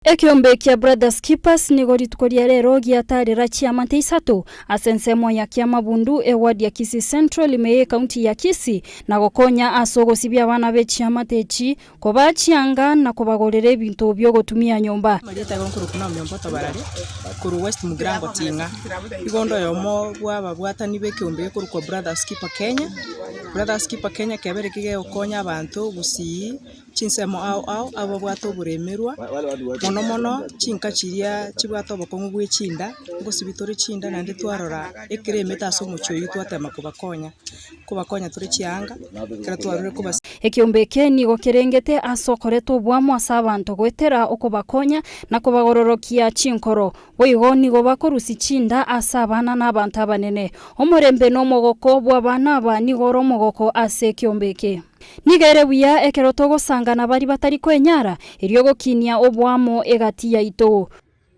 Ekeombe kia Brothers Keepers nigo rituko ria rero giatarera chiamate isato ase ensemo ya Kiamabundu, eward ya Kisii Central ime y'ecounty ya Kisii na gokonya ase ogosibia abana be chiamate echi, kobaa chianga na kobagorera ebinto biogotumia nyomba. Amarieta igo nkorokwa Naomi Omboto Barare, korwa West Mugirango Ting'a. Igo onde oyomo bw'ababwatani b'ekeombe gekorokwa Brothers Keeper Kenya. Brothers Keeper Kenya kebere kegegokonya abanto gusii chinsemo ao ao ababwate oboremerwa, mono mono chinka chiria chibwate obokong'u bwe chinda, ngosibia tore chinda naende twarora ekero emete ase omochie oyio twatema kobakonya, kobakonya tore chianga, ekero twarure kobasi. Ekeombe eke nigo kerengete ase okoreta oboamo ase abanto goetera okobakonya na kobagororokia chinkoro. Boigo nigo bakorusia chinda ase abana na abanto abanene. Omorembe na omogoko bw'abana aba nigo ore omogoko ase ekeombe eke. Nigo ere buya ekero togosangana baria batari kwenyara, erio gokinia oboamo egati yaito.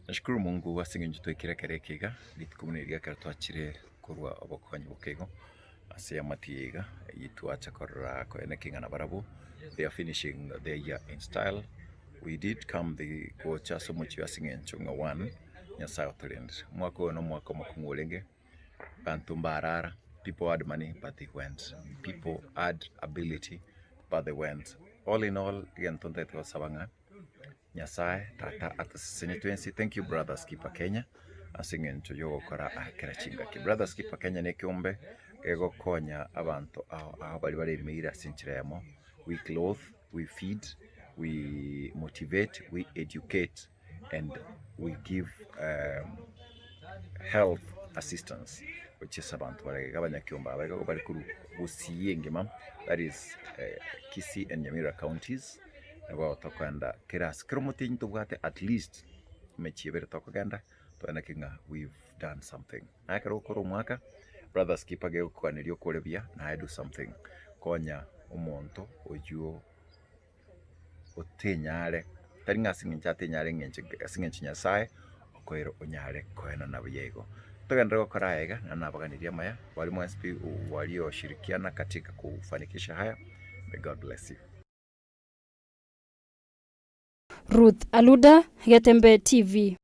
Nashukuru Mungu ase eng'encho twaikire ekero eke iga, rituko buna eri ekero twachire korwa obokonyi boke igo ase amati eye iga, eyio twacha korora koeneki ng'a nabarabwo they are finishing their year in style. We did come the gocha ase omochie oyo ase eng'encho ng'a one, Nyasaye otorendire. Omwaka oyo na omwaka omokong'u orenge. Banto mbarara, people had money but they went, people had ability but they went. All in all, egento ntagete gosaba ng'a Nyasaye tata atosesenie twensi. Thank you Brothers Keeper Kenya ase eng'encho yogokora aya kera chingaki. Brothers Keeper Kenya na ekeombe gegokonya abanto ao ao baria baremeire ase enchera eyemo, we clothe, we feed, we motivate, we educate. and we give health assistance gochia ase abanto bare iga abanyakiombe aba iga bare korwa Gusii engima that is Kisii and Nyamira counties nigo tokogenda kera ase kera omotienyi tobwate at least emechie ebere tokogenda toeneki ng'a we've done something. Naye ekero okore omwaka brothers keeper gegokoganeria okore buya naye do something konya omonto oywo. otenyare, tari ng'a ase eng'encho atenyare eng'encho ase eng'encho Nyasaye okoeire onyare koenana buya igo. Togenderere gokora aya iga, naende nabaganirie amaya, baria mwensi pi walioshirikiana katika kufanikisha haya, may God bless you. Ruth Aluda, Getembe TV.